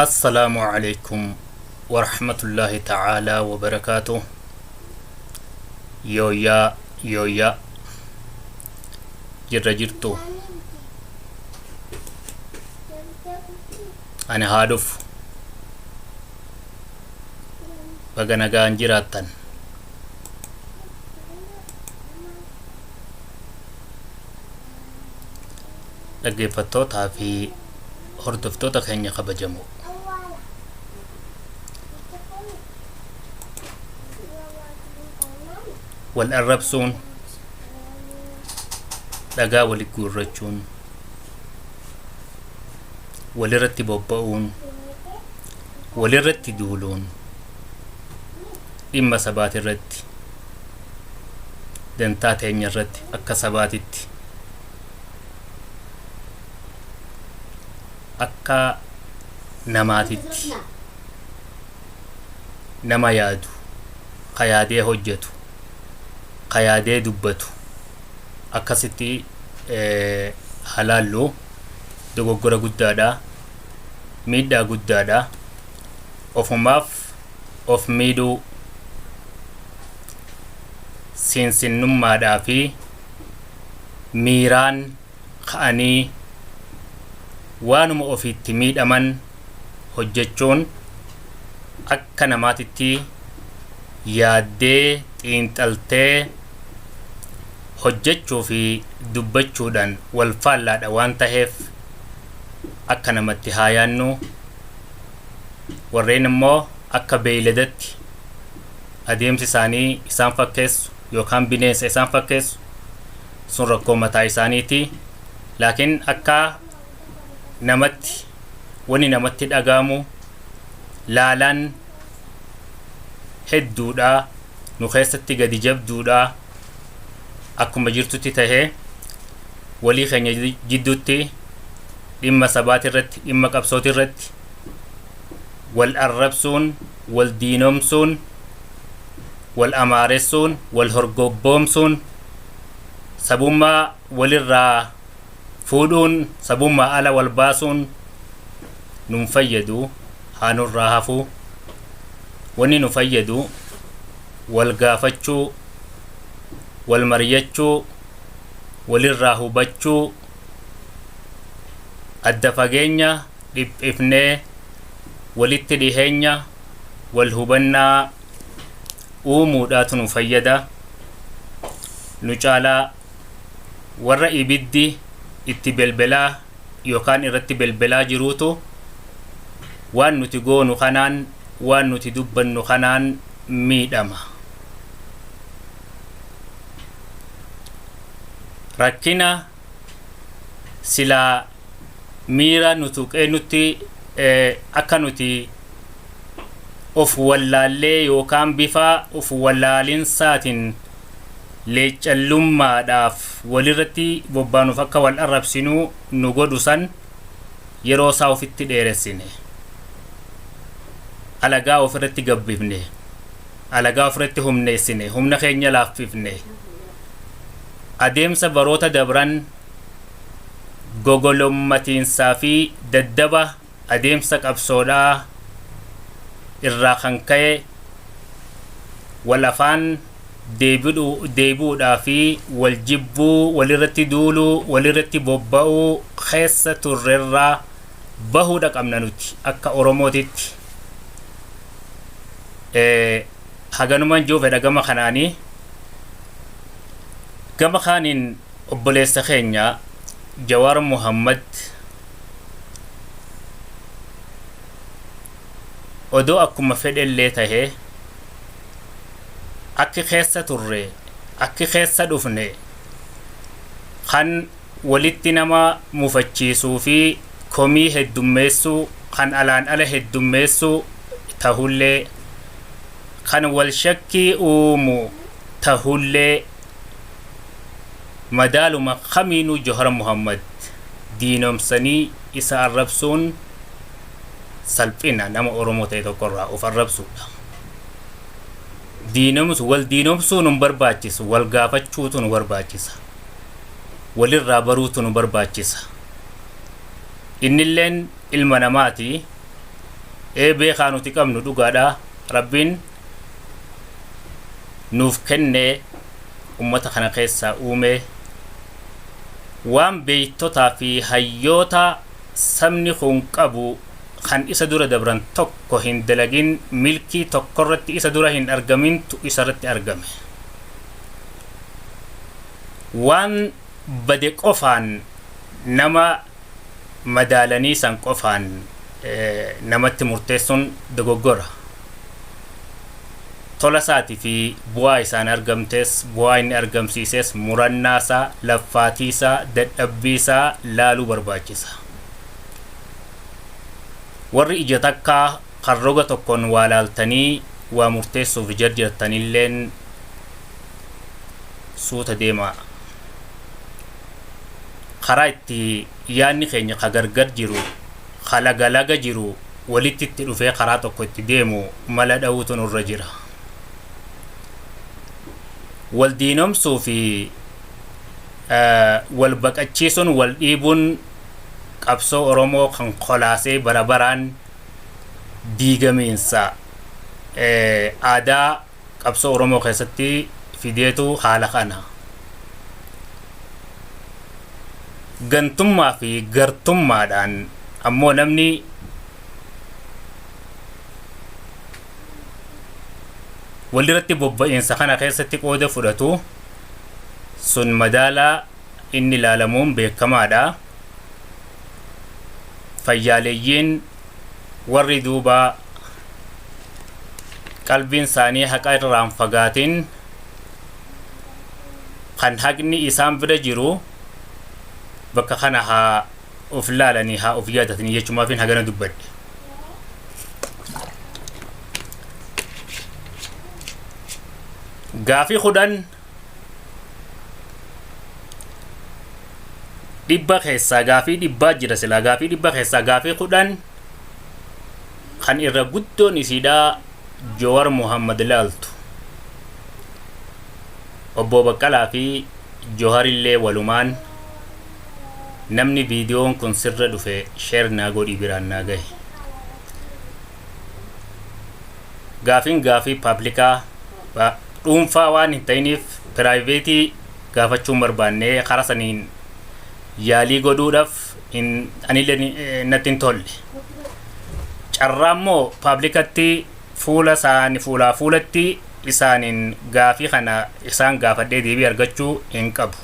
Assalaamu Aleykum Warahmatullaahi Ta'aalaa Wabarakaatuh. Yooyyaa yooyyaa jirra jirtu ani haa dhufu baga nagaan jiraattan. Dhaggeeffattootaa fi hordoftoota keenya kabajamoo. Wal arrabsuun, dhagaa wali guurrachuun, walirratti bobba'uun, walirratti duuluun dhimma sabaatirratti, dantaa teenyarratti akka sabaatitti akka namaatitti nama yaadu, ka yaadee hojjetu, ka yaadee dubbatu akkasitti haa laallu. Dogoggora guddaadha, miidhaa guddaadha. Ofumaaf of miidhuu, siinsinnummaadhaa fi miiraan ka'anii waanuma ofiitti miidhaman hojjechuun akka namaatitti yaaddee xiinxaltee hojjechuu fi dubbachuudhaan wal faallaadha waan taheef akka namatti haa yaannu. Warreen immoo akka beeyladatti adeemsi isaanii isaan fakkeessu yookaan bineensa isaan fakkeessu sun rakkoo mataa isaaniiti. Laakiin akka namatti wani namatti dhaga'amu laalaan hedduudha, nu keessatti gadi jabduudha. Akkuma jirtutti tahee walii keenya jidduutti dhimma sabaati irratti, dhimma qabsooti irratti wal arrabsuun, wal diinomsuun, wal amaaressuun, wal horgobboomsuun, sabummaa walirraa fuudhuun, sabummaa ala wal baasuun nun fayyadu, haa nurraa hafu. Wanni nu fayyadu wal gaafachuu, wal maryachuu, walirraa hubachuu, adda fageenya dhiphifnee walitti dhiheenya wal hubannaa uumuudhaatu nu fayyada. Nu caalaa warra ibiddi itti belbelaa yookaan irratti belbelaa jiruutu waan nuti goonu kanaan, waan nuti dubbannu kanaan miidhama. Rakkina silaa miira nu tuqee nutti akka nuti of wallaallee yookaan bifa of wallaalinsaatiin leeccallummaadhaaf walirratti bobbaanuuf akka wal arrabsinuu nu godhu san yeroo isaa ofitti dheeressine. Alagaa ofirratti gabbifne. Alagaa ofirratti humneessine. Humna keenya laaffifne. Adeemsa baroota dabran gogolommatiinsaa fi daddaba adeemsa qabsoodhaa irraa kan ka'e wal afaan deebi'uudhaa fi wal jibbuu, walirratti duuluu, walirratti bobba'uu keessa turrerraa bahuudha qabna nuti akka Oromootitti. Haganuman jiru fedha gama kanaanii. Gama kaaniin obboleessa keenya Jawaar Muhammad odoo akkuma fedhellee tahee akki keessa turre, akki keessa dhufne kan walitti nama mufachiisuu fi komii heddummeessuu, kan alaan ala heddummeessuu tahullee, kan wal shakkii uumu tahullee, madaaluma kamiinuu Johar Muhammad diinomsanii isa arrabsuun salphina nama Oromoo ta'e tokkorraa of arrabsuudha. Diinomsu, wal diinomsuu nun barbaachisu, wal gaafachuutu nu barbaachisa. Walirraa baruutu nu barbaachisa. Innilleen ilma namaati. Ee, beekaa nuti qabnu dhugaadha. Rabbiin nuuf kennee ummata kana keessaa uume waan beeytotaa fi hayyoota sabni kun qabu kan isa dura dabran tokko hin dalagin, milkii tokkorratti isa dura hin argamintu isarratti argame. Waan bade qofaan nama madaalanii san qofaan namatti murteessuun dogoggora. Tola isaatii fi bu'aa isaan argamtes, bu'aa inni argamsiises, murannaasaa, laffaatiisaa, dadhabbiisaa laaluu barbaachisa. Warri ija takkaa kan roga tokkoon waa laaltanii waa murteessuuf jarjartanilleen suuta deemaa. Karaa itti yaadni keenya ka gargar jiru, ka laga laga jiru walitti itti dhufee karaa tokko itti deemu mala dha'uutu nurra jira. Wal diinomsuu fi wal baqachiisuun, wal dhiibuun qabsoo Oromoo kan kolaasee bara baraan diigamiinsa aadaa qabsoo Oromoo keessatti fideetu haala kana. Gantummaa fi gartummaadhaan ammoo namni walirratti bobba'iinsa kana keessatti qooda fudhatu sun madaalaa inni ilaalamuun beekamaadha. Fayyaaleeyyiin warri duuba qalbiin isaanii haqa irraan fagaatin, kan haqni isaan bira jiru, bakka kana haa of laalanii, haa of yaadatanii jechumaafin hagana dubbadhe. Gaafii 10 100 keessaa, gaafii 100 jira silaa, gaafii 100 keessaa gaafii 10 kan irra guddoon isiidhaa Jawar Muhammad laaltu. Obbo Baqqalaa fi Joharillee walumaan namni viidiyoon kun sirra dhufe share naa godhii biraan naa gahe. Gaafiin gaafii public dhuunfaa waan hin ta'iniif private gaafachuun barbaanne. Karaa saniin yaalii godhuudhaaf hin anillee natti hin tolle. Carraa immoo publicatti fuula isaanii fuulaa fuulatti isaaniin gaafii kana isaan gaafadhee deebii argachuu hin qabu.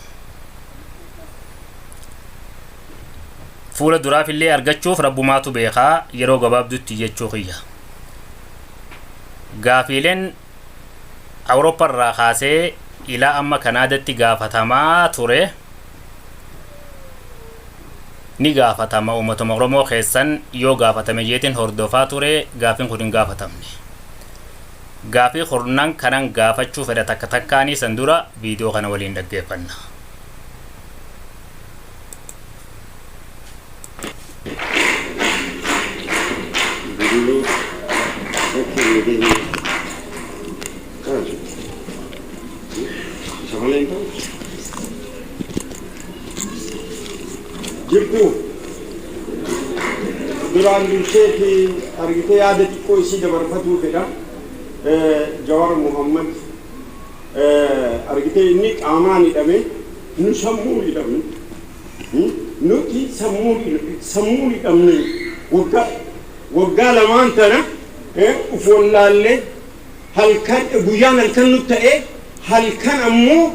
Fuula duraafillee argachuuf rabbumaatu beekaa, yeroo gabaabdutti jechuu kiyya. Gaafiileen Awurooppaa irraa kaasee ilaa amma Kanaadatti gaafatamaa ture ni gaafatama. Uummatuma Oromoo keessan yoo gaafatame jeetiin hordofaa ture, gaafiin kun hin gaafatamne. Gaafii kurnan kanan gaafachuu fedha takka takkaanii. San dura viidiyoo kana waliin dhaggeeffanna. Budini okay, isa malee hin ta'u. Jirtu duraan durseeti argitee yaada xiqqoo isii dabarfatuu fedha. Jawar Muhammad argitee inni qaamaan hidhame, nu sammuun hidhamne. Nuti sammuun hidhamne. Waggaa 2n tana uf wallaallee, halkan guyyaan halkan nu ta'ee, halkan ammoo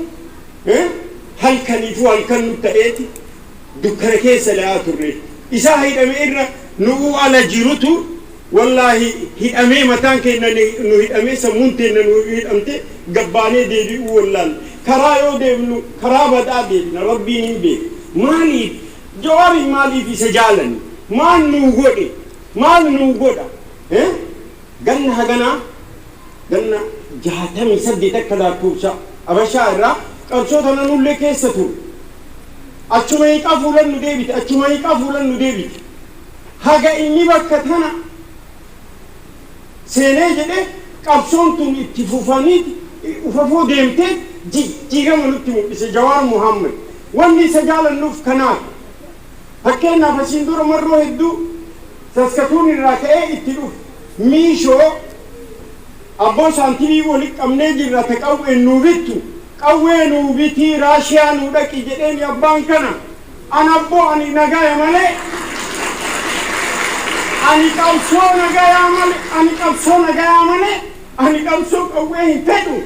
halkaniifuu halkan nu ta'eeti dukkana keessa la'aa turre. Isaa hidhame irra nu'uu ala jirutu wallaahi hidhamee, mataan keenya nu hidhamee, sammuun teenya nu hidhamte, gabbaanee deebi'uu wallaalle. Karaa yoo deemnu karaa badaa deebina. Rabbiin hin beeku. Maaliif Jawaariin, maaliif isa jaalanne? Maal nuu godhe? Maal nuu godha? Ganna haganaa, ganna 68 akka lakkoofsa Abashaa irraa qabsoo tana nullee keessa ture. Achuma hiiqaa fuulan nu deebite, achuma hiiqaa fuulan nu deebite. Haga inni bakka tana seenee jedhe qabsoon tun itti fufaniiti ufafoo deemtee jijjiirama nutti mul'ise Jawaar Muhammad. Wanni isa jaalannuuf kanaaf. Fakkeenyaaf, asiin dura marroo hedduu Saskatuun irraa ka'ee itti dhufe. Miishoo abboo saantimii walitti qabnee jirra, ta qawween nuu bittu, qawwee nuu bitii Raashiyaa nuu dhaqi jedheen. Abbaan kana an abboo ani nagaya malee, ani qabsoo nagayaa malee, ani qabsoo nagayaa malee, ani qabsoo qawwee hin fedhu.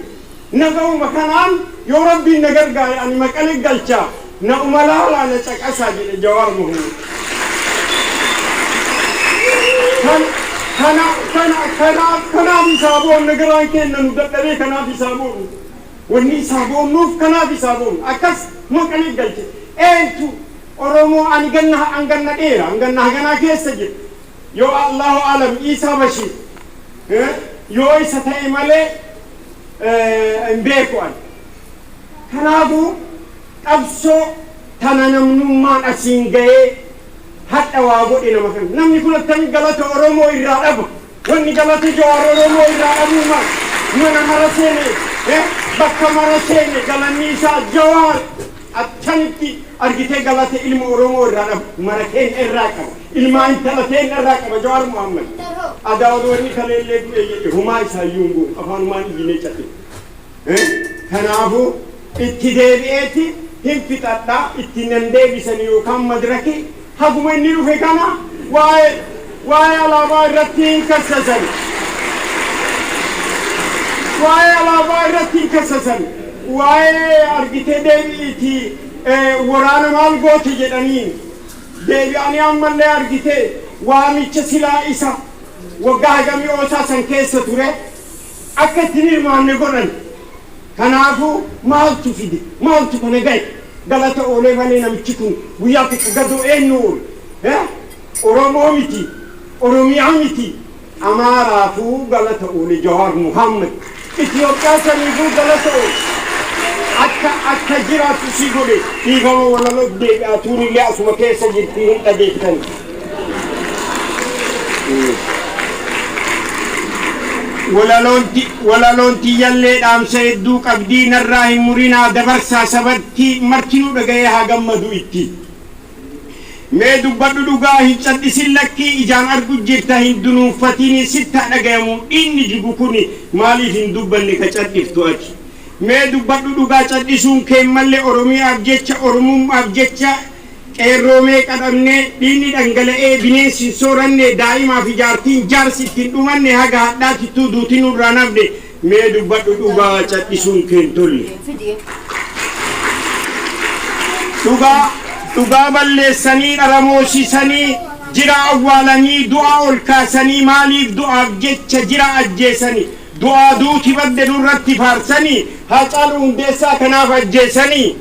Naga'uma kanaan yoo Rabbiin na gargaare ani Maqale galchaa, na umalaalaa, na caqasaa jedhe Jawaar Mohammad. Kana kana kanaaf kanaaf isaa boonna, garaan keenya nu dadhabee kanaaf isaa boonnu, wanni isaa boonnuuf kanaaf isaa boonnu. Akkas Maqale galche. Eentu Oromoo ani ganna an ganna dheera, an ganna haganaa keessa jira. Yoo Allahu alam Isaa Bashiir yoo isa ta'e malee hin beeku ani. Kanaafuu qabsoo tana namnummaan asiin ga'ee hadha waa godhe nama kana. Namni kun attami galata Oromoo irraa dhaba? Wanni galata Jawaar Oromoo irraa dhabuu maal? Mana mara seene, bakka mara seene, galanni isaa Jawaar attamitti argitee galata ilma Oromoo irraa dhaba? Mara keenya irraa qaba. Ilmaa intala teenya irraa qaba Jawaar Muhammad. Adaawwan wanni kaleellee du'e jedhe humaa isaayyuu hin goonu, afaanumaan iyyinee cadhe. Kanaafuu itti deebi'eeti hin fixadhaa, itti nan deebisan yookaan madraki haguma inni dhufe kana waa'ee alaabaa irratti hin kassasan. Waa'ee alaabaa irratti hin kassasan. Waa'ee argitee deebi'iiti waraana maal goote jedhanii deebi'anii ammallee argitee waamicha silaa isa waggaa hagamii oosaa san keessa ture akka ittiin hirmaanne godhan. Kanaafuu maaltu fide? Maaltu kana ga'e? Galata oolee malee namichi kun guyyaa tokko gadoo eenyu oolu? Oromoo miti, Oromiyaa miti, Amaaraafuu galata oole Jawaar Muhammad. Itoophiyaa saniifuu galata oole. Akka jiraatu si godhe. Dhiifama, walaloo deebi'aa tuunillee asuma keessa jirti, hin dhageettan. Walaloon tiyyallee dhaamsa hedduu qabdii, narraa hin murinaa, dabarsaa sabatti, martinuu dhaga'ee haa gammadu itti. Mee dubbadhu dhugaa, hin cal'isin lakkii, ijaan argu jirta hin dunuunfatini, sittaa dhagayamu dhiinni jigu kuni, maaliif hin dubbanne ka cal'iftu ati? Mee dubbadhu dhugaa, cal'isuun keen malle. Oromiyaaf jecha, Oromummaaf jecha qeerroo meeqa dhabne, dhiinni dhangala'ee bineensi hin sooranne, daa'imaaf ijaartiin jaarsi ittiin dhumanne, haga hadhaatittuu duuti nurraa nafne. Mee dubbadhu dhugaa, cal'isuun keen tolle. Dhugaa dhugaa balleessanii dharamoosisanii, jira awwaalanii du'aa ol kaasanii, maaliif du'aaf jecha jira ajjeesanii? Du'aa duuti badde nurratti faarsanii, Haacaaluu Hundeessaa kanaaf ajjeesanii.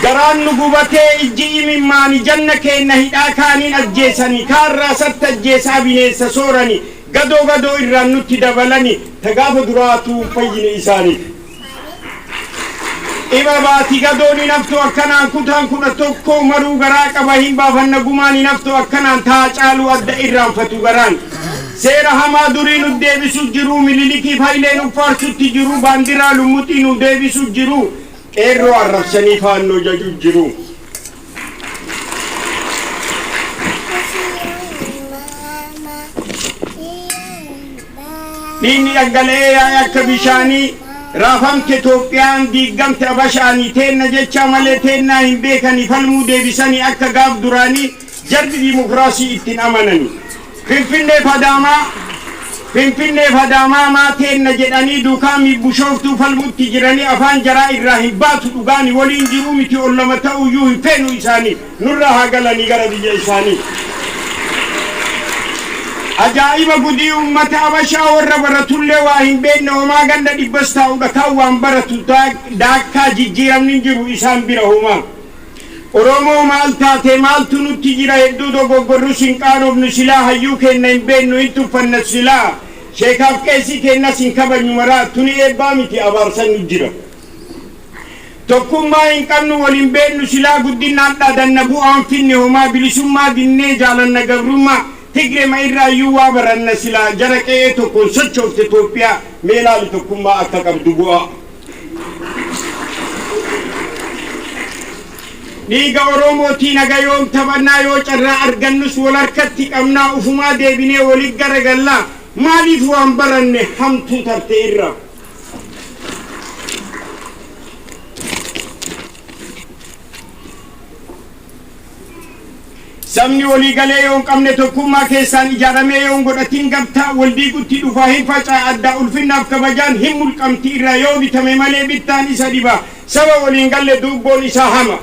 Garaan nu gubatee ijji imimmaani, janna keenna hidhaa kaaniin ajjeesanii, kaan raasatti ajjeesaa bineensa sooranii, gadoo gadoo irraan nutti dabalanii, ta gaafa duraatuu hin fayyine isaaniif. Iba baati gadoon hin haftu akkanaan, kutaan 11 maruu garaa qaba, hin baafanna gumaan, hin haftu akkanaan, taa caaluu adda irraanfatu garaan. Seera hamaa durii nu deebisu jiru, Mililikiif Hayilee nu faarsutti jiru, baandiraa lummuxii nu deebisu jiru, qeerroo arrabsanii faannoo jaju jiru. Dhiigni dhangala'ee yaa'e akka bishaanii, raafamte Itoophiyaan, diiggamte Abashaanii, teenna jecha malee teennaa hin beekanii, falmuu deebisanii akka gaaf duraanii, jarri dimokiraasii ittiin amananii. Finfinnee Fadaamaa, Finfinnee Fadaamaa maa teenna jedhanii, duukaamii Bushooftuu falmutti jiranii, afaan jaraa irraa hin baatu dhugaani, waliin jiruu miti ollama ta'uyyuu hin feenu isaanii, nurraa haa galanii gara biyya isaanii. Ajaa'iba gudii uummata Abashaa, warra baratullee waa hin beekne, homaa ganda dhibbas taa'udha kaan waan baratu daakkaa, jijjiiramni hin jiru isaan bira homaa. Oromoo maal taate? Maaltu nutti jira? Hedduu dogoggorrus hin qaanofnu silaa, hayyuu keenna hin beeknu, hin tuffanna silaa, sheekaaf qeesii keennas hin kabajnu maraa, tuni eebbaa miti abaarsan nu jira. Tokkummaa hin qabnu, wal hin beeknu silaa, guddinaan dhaadanna bu'aan finne homaa, bilisummaa dinnee jaalanna gabrummaa, Tigrema irraayyuu waa baranna silaa, jara qe'ee tokkoon sochoofte Itoophiyaa, mee laali tokkummaa akka qabdu bu'aa. Dhiiga Oromootiin haga yoom taphannaa? Yoo carraa argannus wal harkatti qabnaa, ufumaa deebinee walit garagallaa. Maaliif waan baranne hamtuu tarte irra? Sabni walii galee yoo hin qabne, tokkummaa keessaan ijaaramee yoo hin godhatin gamtaa, wal diigutti dhufaa, hin faca'a addaa, ulfinnaaf kabajaan hin mulqamti irraa, yoo bitame malee bittaan isa dhiba. Saba waliin galle duubboon isaa hama.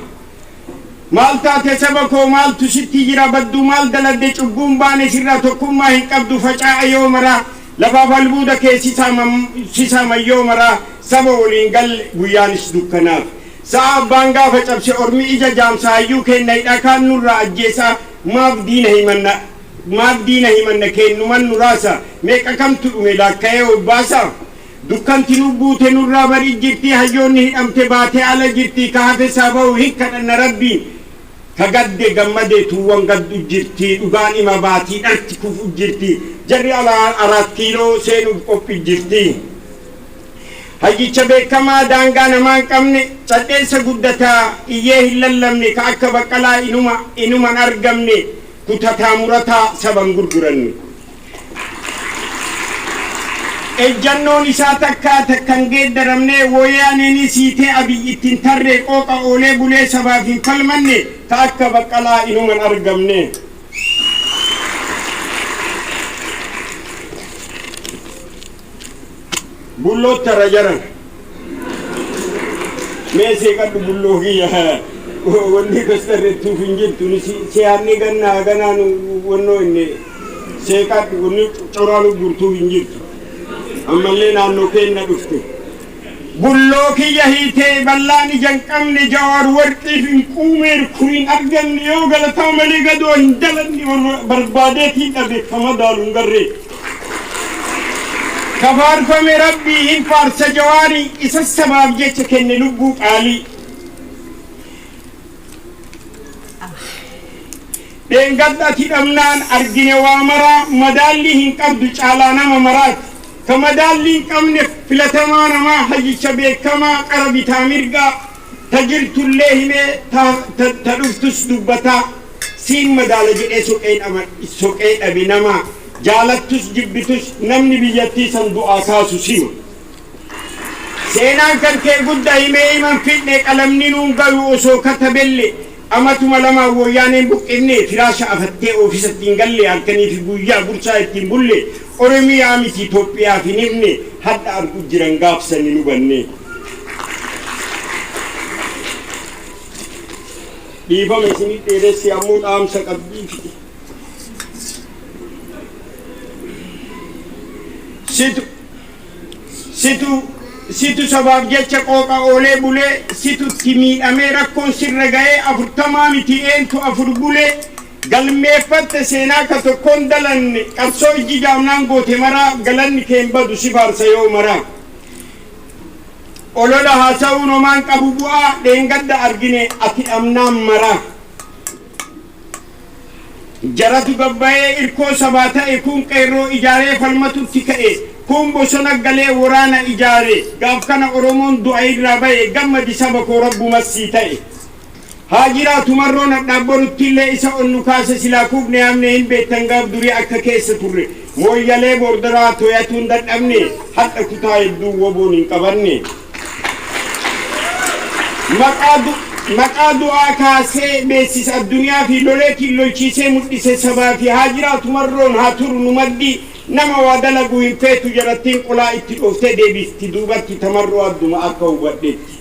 Maal taate saba koo, maaltu sitti jira? Badduu maal daladde? Cubbuun baane sirraa. Tokkummaa hin qabdu, facaa'a yoo maraa, lafaaf albuuda kee sisaaman yoo maraa. Saba waliin galle guyyaanis dukkanaaf. Sa'a abbaan gaafa cabse ormi ija jaamsa, hayyuu keenna hidhaa, kaan nurraa ajjeesaa. Maaf diina himanna? Maaf diina himanna? Keennuman nu raasa. Meeqa kamtu dhume laakka'ee obbaasa? Dukkanti nu buute nurraa bari jirti, hayyoonni hidhamte baatee ala jirti, ka hafe isaa bahu hin kadhanna Rabbiin, ka gadde gammade tuuwwan gaddu jirti, dhugaan ima baatii, dharti kufu jirti, jarri alaa Araat Kiiloo seenuuf qophi jirti. Hayyicha beekamaa daangaa namaa hin qabne, cadheessa guddataa iyyee hin lallabne, ka akka Baqqalaa inuma inuman argamne, kutataa murataa saban gurguranne. Ejjannoon isaa takkaa takkan geeddaramne, woyyaaneenis hiitee Abiy ittiin tarree, qooqa oolee bulee sabaaf hin falmanne, ka akka Baqqalaa inuman argamne. Bulloottara jaran. Mee seeqadhu bulloo kiyya, wanni kastarrettuuf hin jirtu, siyaanni gannaa ganaa nu wannoo inni seeqadhu, wanni coraa nu gurtuuf hin jirtu. Ammallee naannoo keenna dhufte. Bulloo kiyya hiitee bal'aan ija hin qabne, Jawaar warqiif hin quumeer kuriin arganne, yoo galataa malee gadoo hin dalanne, barbaadeetiin dhabe ka madaalu hin garree. Ka faarfame Rabbii hin faarsa Jawaarii, isa sabaaf jecha kenne lubbuu qaalii. Dheengadda ati dhabnaan argine waa maraa, madaallii hin qabdu, caalaa nama maraati. Ka madaallii hin qabne filatamaa namaa, hayyicha beekamaa qara bitaa mirgaa, ta jirtullee himee ta dhuftus dubbataa, siin madaala jedhee soqee dhabe namaa. Jaalattus jibbitus namni biyyattii san du'aa kaasu sima. Seenaan kan kee gudda, himee himan fidne, qalamni nuun gayu osoo katabelle. Amatuma lamaan woyyaaneen buqqifne, firaasha afattee oofisatti hin galle, halkanii fi guyyaa gursaa ittiin bulle, Oromiyaa miti Itoophiyaaf hin hifne, hadha argu jiran gaafsan hin hubanne. Dhiifama isinii dheeressi, ammoo dhaamsa qabdiifi. Situ sabaaf jecha qooqa oolee bulee, situ itti miidhamee rakkoon sirra ga'ee, 40 miti eentu afur bulee, galmeeffatte seenaa ka tokkoon dalanne, qabsoo ijji jaamnaan goote maraa, galanni keen badu, si faarsa yoo maraa. Olola haasa'uun homaan qabu bu'aa, dheengadda argine ati dhabnaan maraa. Jaratu gabbayee irkoo sabaa ta'e, kuun qeerroo ijaaree falmatutti ka'e, kuun bosona galee waraana ijaare, gaaf kana Oromoon du'a irraa baye, gammadi saba koo, Rabbumas sii ta'e. Haa jiraatu Marroon, hadhaaf boruttillee isa onnu kaase, silaa kuufne yaamne, hin beektan gaaf durii akka keessa turre, Mooyyalee boordaraa toyatuun dadhabne, hadha kutaa hedduu WBOn hin qabanne. Maqaa du'aa kaasee beeksisa addunyaa fi loleetiin lolchiisee mul'ise sabaa fi. Haa jiraatu Marroon, haa turu nu maddii, nama waa dalagu hin feetu jarattiin, qolaa itti dhooftee deebifti duubatti, tamarroo adduma akka hubadhetti.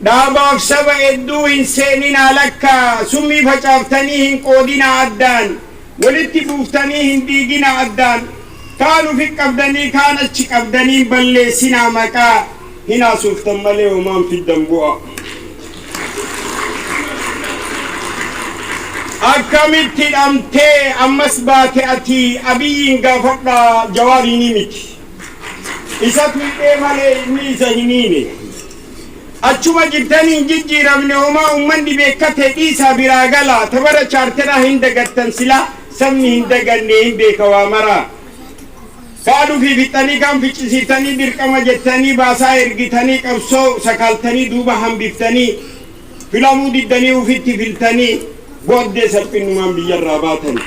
Dhaabaaf saba hedduu hin seeninaa lakkaa, summii facaaftanii hin qoodinaa addaan, walitti buuftanii hin diiginaa addaan, kaan ufi qabdanii kaan achi qabdanii hin balleessinaa maqaa, hin haasoftan malee homaan fiddan bu'aa. Akkamitti hidhamtee ammas baate ati? Abiyyiin gaafadhaa, Jawaariinii miti. Isatu hidhee malee inni isa hin hiine. Achuma jirtanii hin jijjiiramne homaa, ummanni beekkate, dhiisaa biraa galaa, tabara chaarteraa hin dagattan silaa, sabni hin daganne hin beeka waa maraa. Kaan ufii fixxanii, kaan ficcisiiftanii, dirqama jettanii baasaa ergitanii, qabsoo sakaaltanii duuba hambiftanii, filamuu diddanii ufitti filtanii, booddee salphinnumaan biyyarraa baatani.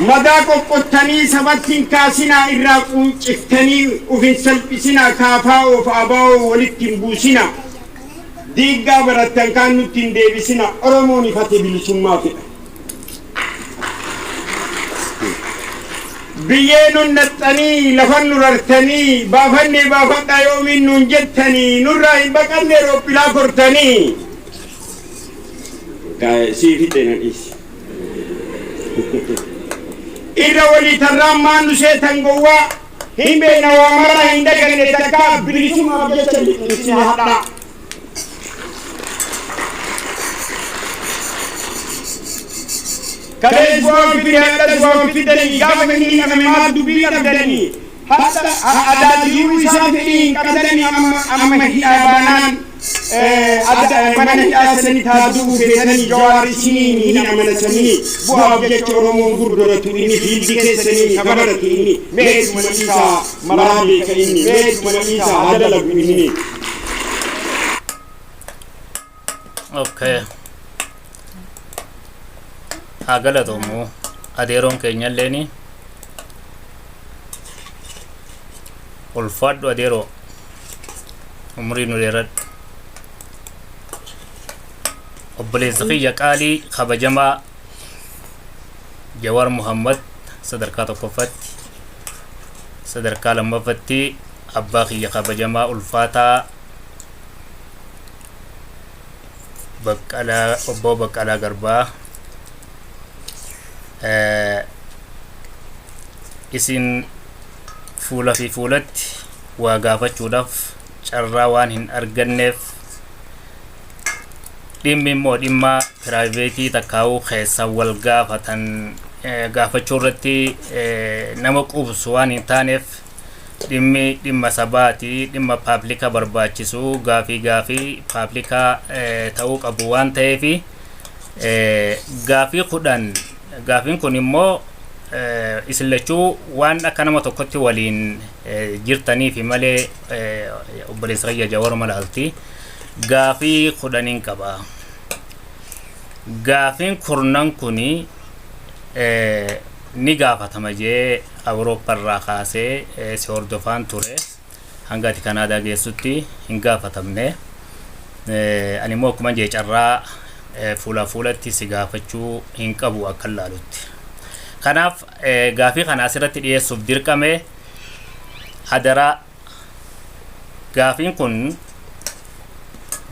Madaa qoqqottanii sabatti hin kaasinaa, irraa quunciftanii uf hin salphisinaa, KFOf ABO walitti hin buusinaa. Diiggaa barattan kaan nutti hin deebisinaa, Oromoon ifate bilisummaa fedha. Biyyee nun naxxanii, lafan nu rartanii, baafannee baafadhaa yoomiin nuun jettanii, nurraa hin baqannee roophilaa kortanii. Sii fixee na dhiisi. Irra walii tarraan maan nu seetan gowwaa, hin beekna waa maraa hin daganne takkaa, bilisummaaf jecha liqimsine hadhaa. Kalees waan fide hadhas waan fidanii, gaafa inni hidhame maal dubbii dhabdanii, hadha adaa jiruu isaa fedhii hin qabdanii, amma amma hidhaa baanaan mana hidhaa sanitti haa du'uu feetanii. Jawaar isiniin hin amanasanii, bu'aaf jecha Oromoon gurguratu inni, fiildi keessanii ka baratu inni, mee ittuma dhiisaa maraa beeka inni, mee ittuma dhiisaa haa dalagu inni. Okay. Haa galatoomu adeeroon keenyalleeni. Ulfaadhu adeeroo. Umrii nu dheeradhu. Obboleessa kiyya qaalii kabajamaa Jawaar Muhammad sadarkaa tokkoffatti, sadarkaa lammaffatti abbaa kiyya kabajamaa ulfaataa Baqqalaa, obbo Baqqalaa Garbaa, isin fuula fi fuulatti waa gaafachuudhaaf carraa waan hin arganneef, dhimmi immoo dhimma piraayiveetii takkaa'uu keessa wal gaafatan gaafachuu irratti nama quubsu waan hin taaneef, dhimmi dhimma sabaati, dhimma paablika barbaachisu, gaafii gaafii paablikaa ta'uu qabu waan ta'eef, gaafii 10. Gaafiin kun immoo isin lachuu waan akka nama tokkotti waliin jirtaniifi malee, obboleessa kiyya Jawaaruma laalti. Gaafii 10n qaba. Gaafiin kurnan kuni ni gaafatama jee Awuroopparraa kaasee si hordofaan ture, hanga ati Kanaadaa geessutti hin gaafatamne. Ani immoo akkuma jee carraa fuulaa fuulatti si gaafachuu hin qabu akka laalutti. Kanaaf gaafii kana asirratti dhiyeessuuf dirqame. Hadaraa, gaafiin kun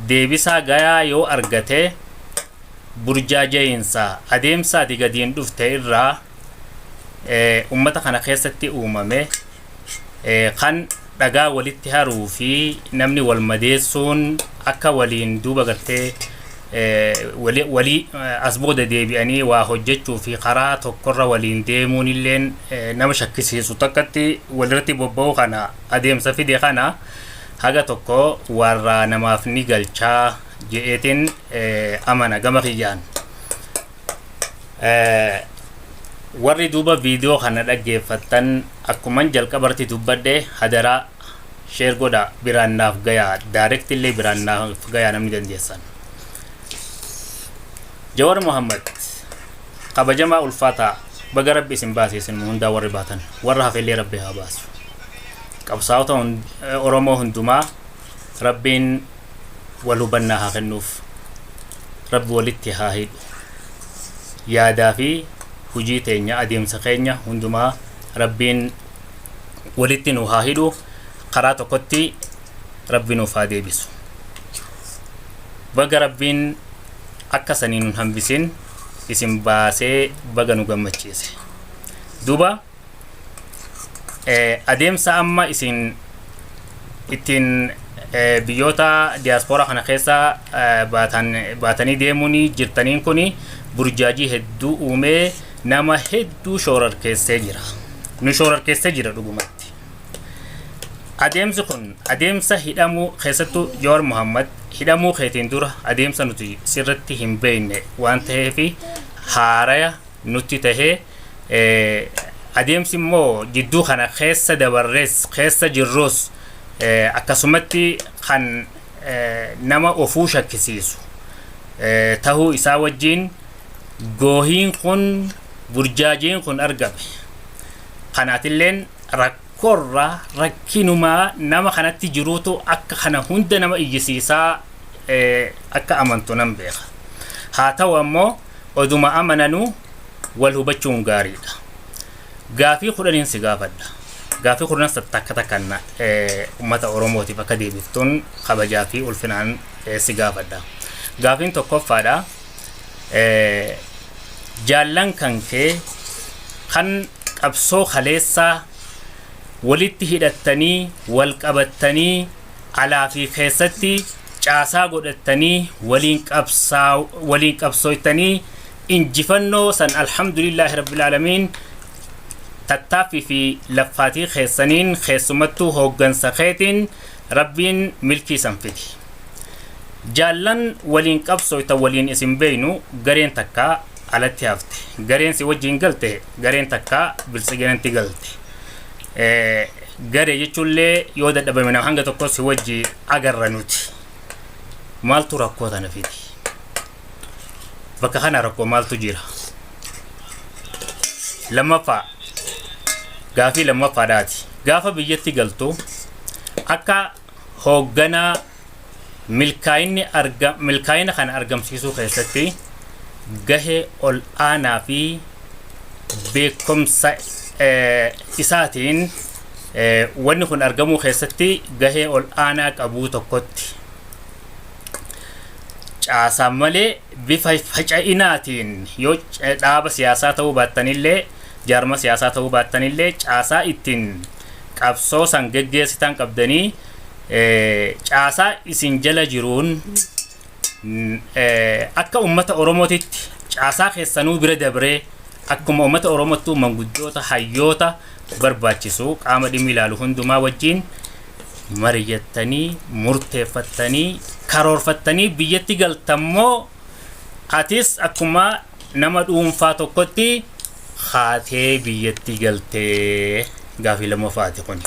deebisaa gayaa yoo argate, burjaaja'iinsa adeemsa ati gadiin dhufte irraa ummata kana keessatti uumame kan dhagaa walitti haruu fi namni wal madeessuun akka waliin duuba gartee walii as booda deebi'anii waa hojjechuu fi karaa tokkorra waliin deemuun illeen nama shakkisiisu takkatti walirratti bobba'u kana, adeemsa fide kana haga tokko warraa namaaf ni galchaa je'eetiin amana gama kiyyaan. Warri duuba viidiyoo kana dhaggeeffattan, akkuman jalqabarratti dubbadhe, hadaraa share godha, biraan naaf gayaa, direct illee biraan naaf gayaa namni dandeessan. Jawar Muhammad kabajamaa ulfaataa, baga Rabbi isin baase. Isin hundaa warri baatan, warra hafellee Rabbi haa baasu. Qabsaa'ota Oromoo hundumaa Rabbiin wal hubannaa haa kennuuf, Rabbi walitti haa hidhu. Yaadaa fi hujii teenya, adeemsa keenya hundumaa Rabbiin walitti nu haa hidhu, karaa tokkotti Rabbi nuuf haa deebisu. Baga Rabbiin akka sanii nun hambisin, isin baasee baga nu gammachiise. Duuba adeemsa amma isin ittiin biyyoota diyaaspooraa kana keessa baatanii deemuun jirtaniin kun burjaajii hedduu uumee nama hedduu shoorarkeessee jira. Nu shoorarkeessee jira dhugumatti. Adeemsi kun adeemsa hidhamuu, keessattuu Jawaar Muhammad hidhamuu keetiin dura adeemsa nuti sirratti hin beekne waan ta'eef, haaraya nutti tahee. Adeemsi immoo jidduu kana keessa dabarrees keessa jirrus akkasumatti kan nama ofuu shakkisiisu tahuu isaa wajjiin goohiin kun burjaajiin kun argame. Kanaatilleen rakkoorra rakkinumaa nama kanatti jiruutu akka kana hunda nama iyyisiisaa akka amantu nan beeka. Haa ta'u ammoo oduma amananuu wal hubachuun gaariidha. Gaafii 10n si gaafadha. Gaafii kurnan takka takkan uummata Oromootiif akka deebiftuun kabajaa fi ulfinaan si gaafadha. Gaafiin tokkoffaadha. Jaallan kan kee kan qabsoo kaleessaa walitti hidhattanii wal qabattanii alaa fi keessatti caasaa godhattanii waliin qabsaa waliin qabsooytanii injifannoo san alhamdulillaahi rabbil aalamiin tattaaffii fi laffaatii keessaniin keessumattuu hooggansa keetiin rabbiin milkii san fidi. Jaallan waliin qabsooytan waliin isin beeynu gareen takka alatti hafte. Gareen si wajjin galte gareen takka biltsiginatti galte. Garee jechuullee yoo dadhabame nama hanga tokko si wajji agarra nuti. Maaltu rakkoo tana fidi? Bakka kana rakkoo maaltu jira? Lammaffaa, gaafii lammaffaadhaati. Gaafa biyyatti galtu akka hoogganaa milkaa'inni arga milkaa'ina kana argamsiisuu keessatti gahee ol aanaa fi beekumsa isaatiin wanni kun argamuu keessatti gahee ol aanaa qabuu tokkotti caasaan malee bifa faca'inaatiin yoo dhaaba siyaasaa ta'uu baattanillee, jaarma siyaasaa ta'uu baattanillee, caasaa ittiin qabsoo san geggeessitan qabdanii caasaa isin jala jiruun akka ummata Oromootitti caasaa keessanuu bira dabree akkuma ummata Oromottuu manguddoota hayyoota barbaachisu qaama dhimmi ilaalu hundumaa wajjin mariyattanii murteeffattanii karoorfattanii biyyatti galtammoo atis akkuma nama dhuunfaa tokkotti haatee biyyatti galtee? Gaafii lammaffaati kun.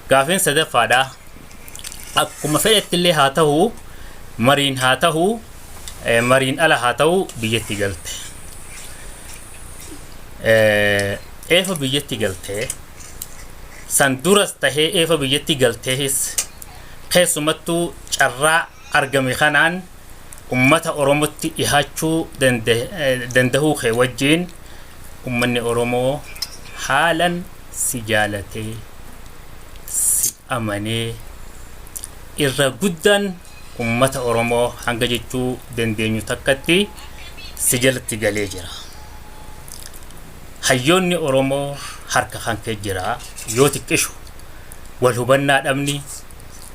Gaafiin sadaffaadha. Akkuma fedhettillee haa ta'u, mariin haa ta'u, mariin ala haa ta'u, biyyatti galte. Eefa biyyatti galtee san duras tahee eefa biyyatti galtees keessumattuu carraa argame kanaan ummata Oromotti dhihaachuu dandahuu kee wajjiin ummanni Oromoo haalan si jaalatee si amanee irra guddaan ummata Oromoo hanga jechuu dandeenyu takkatti si jalatti galee jira. Hayyoonni Oromoo harka kan kee jira. Yoo xiqqishu wal hubannaa dhabni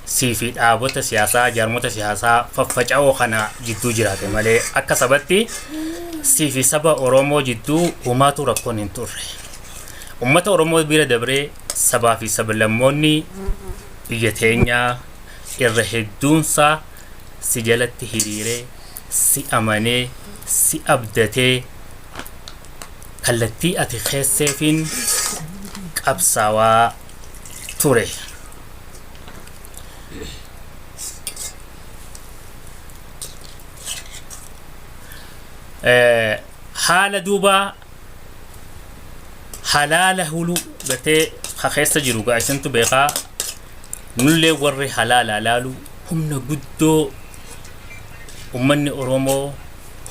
sii fi dhaabota siyaasaa jaarmota siyaasaa faffaca'oo kana jidduu jiraate malee akka sabatti sii fi saba Oromoo jidduu humaatu rakkoon hin turre. Ummata Oromoo bira dabree sabaa fi sablammoonni biyya teenyaa irra hedduunsaa si jalatti hiriiree si amanee si abdatee kallattii ati keesseefiin qabsaawaa ture. Haala duuba halaala huluu gatee ka keessa jiru gaa isintu beekaa, nullee warri halaala laalu humna guddoo ummanni Oromoo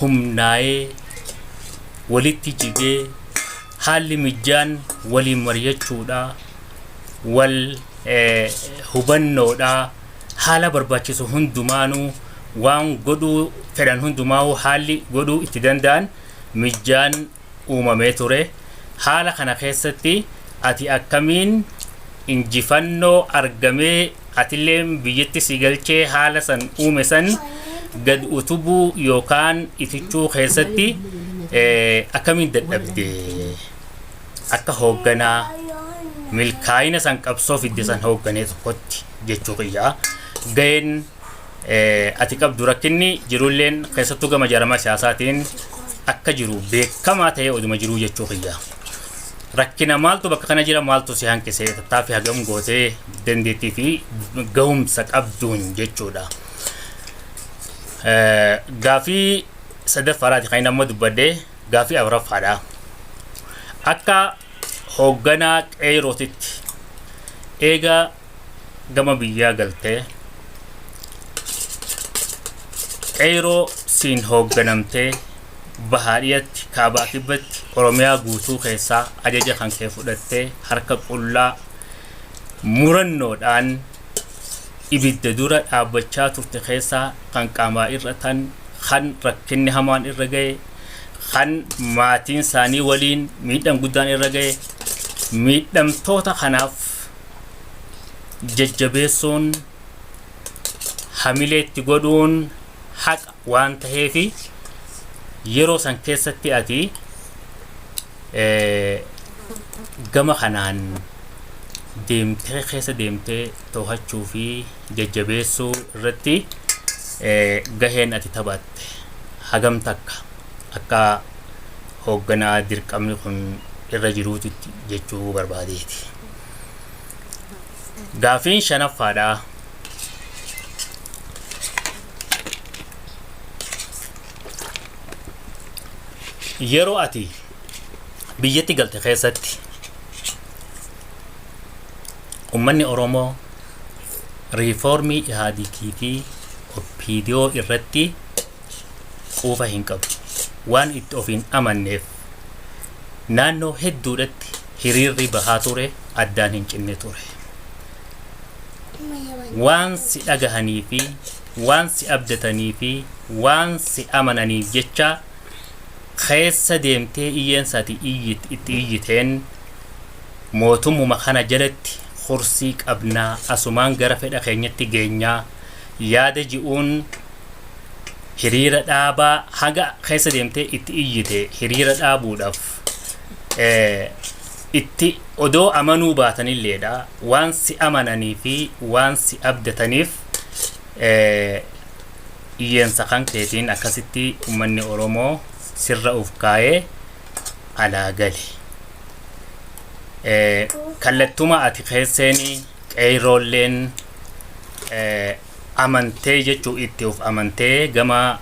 humnaa'ee walitti jigee haalli mijjaan waliin mari'achuudha, wal hubannoodha, haala barbaachisu hundumaanuu waan godhuu fedhan hundumaa'uu haalli godhuu itti danda'an mijjaan uumamee ture. Haala kana keessatti ati akkamiin injifannoo argamee atilleen biyyatti si galchee haala san uume san gad utubuu yookaan itichuu keessatti akkamiin dadhabde akka hoogganaa milkaa'ina san qabsoo fidde san hoogganee tokkotti jechuu kiyyaa? Ga'een ati qabdu rakkinni jirulleen keessattuu gama jaarmaa siyaasaatiin akka jiru beekamaa ta'ee oduma jiruu jechuu kiyyaa. Rakkina maaltu bakka kana jira, maaltu si hanqisee, tattaaffii hagam gootee dandeettii fi gahumsa qabduun jechuudha. Gaafii sadaffaadhaati kan inni amma dubbadhee, gaafii afuraffaadha. Akka hoogganaa qeerootitti eega gama biyyaa galtee qeeroo siin hoogganamtee bahaa dhiyatti, kaabaa kibbatti, Oromiyaa guutuu keessaa ajaja kan kee fudhattee harka qullaa murannoodhaan ibidda dura dhaabbachaa turte keessaa kan qaamaa irra tan, kan rakkinni hamaan irra ga'e, kan maatiin isaanii waliin miidhaan guddaan irra ga'e, miidhamtoota kanaaf jajjabeessuun, hamileetti godhuun haqa waan taheefi, yeroo san keessatti ati gama kanaan deemtee keessa deemtee to'achuu fi jajjabeessuu irratti gaheen ati taphatte hagam takka akka hoogganaa dirqamni kun irra jiruutitti jechuu barbaadeeti. Gaafiin shanaffaadha. Yeroo ati biyyatti galte keessatti ummanni Oromoo riifoormii Ihaadikii fi OPDO irratti quufa hin qabu. Waan itti of hin amanneef naannoo hedduudhatti hiriirri bahaa ture addaan hin cinne ture. Waan si dhagahanii fi waan si abdatanii fi waan si amananiif jecha keessa deemtee iyyeensa ati itti iyyiteen mootummuma kana jalatti kursii qabnaa, asumaan gara fedha keenyatti geenyaa yaada ji'uun hiriira dhaabaa haga keessa deemtee itti iyyite hiriira dhaabuudhaaf itti odoo amanuu baatanilleedha, waan si amananii fi waan si abdataniif iyyeensa kan keetiin akkasitti ummanni Oromoo sirra uf kaayee alaa gale. Kallattuma ati keesseeni qeeyroolleen amantee jechuu itti of amantee gama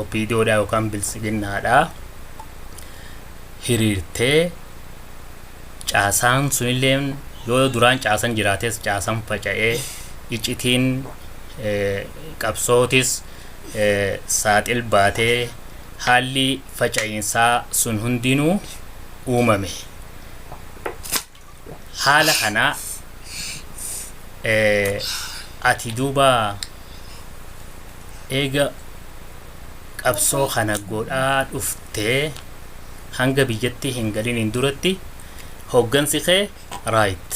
OPDOdha yookaan biltsiginnaadha hiriirtee, caasaan sunillee yoo duraan caasan jiraates caasan faca'ee, iccitiin qabsootis saaxil baatee, haalli faca'iinsaa sun hundinuu uumame. Haala kana ati duuba eega qabsoo kana godhaa dhuftee hanga biyyatti hin galiniin duratti hooggansi kee right,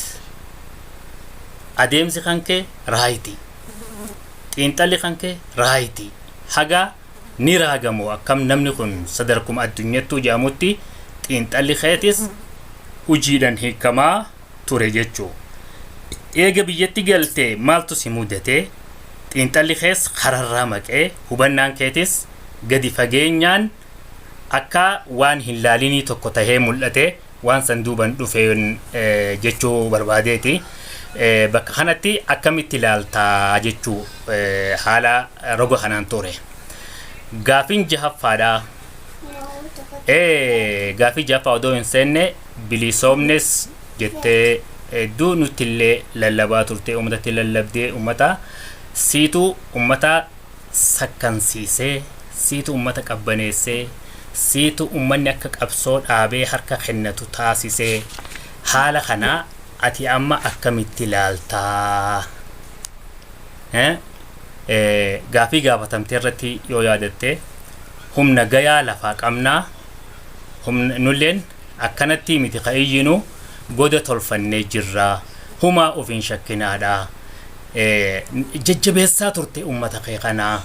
adeemsi kan kee right, xiinxalli kan kee right, haga ni raagamu akkam namni kun sadarkuma addunyattuu jedhamutti xiinxalli keetis hojiidhaan hiikamaa ture jechuu. Eega biyyatti galtee maaltu si mudate? Xiinxalli kees kararraa maqee, hubannaan keetis gadi fageenyaan akka waan hin laalinii tokko tahee mul'ate, waan san duuban dhufeen jechuu barbaadeeti. Bakka kanatti akkamitti ilaaltaa jechuu haala roga kanaan ture. Gaafiin jahaffaadha. Gaafii jahaffaa odoo hin seenne, bilisoomnes jettee hedduu nutti illee lallabaa turte, uummatatti lallabdee, uummata siitu uummata sakkansiisee, siitu uummata qabbaneessee, siitu uummanni akka qabsoo dhaabee harka kennatu taasisee, haala kana ati amma akkamitti ilaaltaa? Gaafii gaafatamte irratti yoo yaadatte, humna gayaa lafaa qabnaa, humna nulleen akkanatti miti ka iyyinu, goda tolfannee jirraa, humaa of hin shakkinaadha jajjabeessaa turte ummata kee kanaa.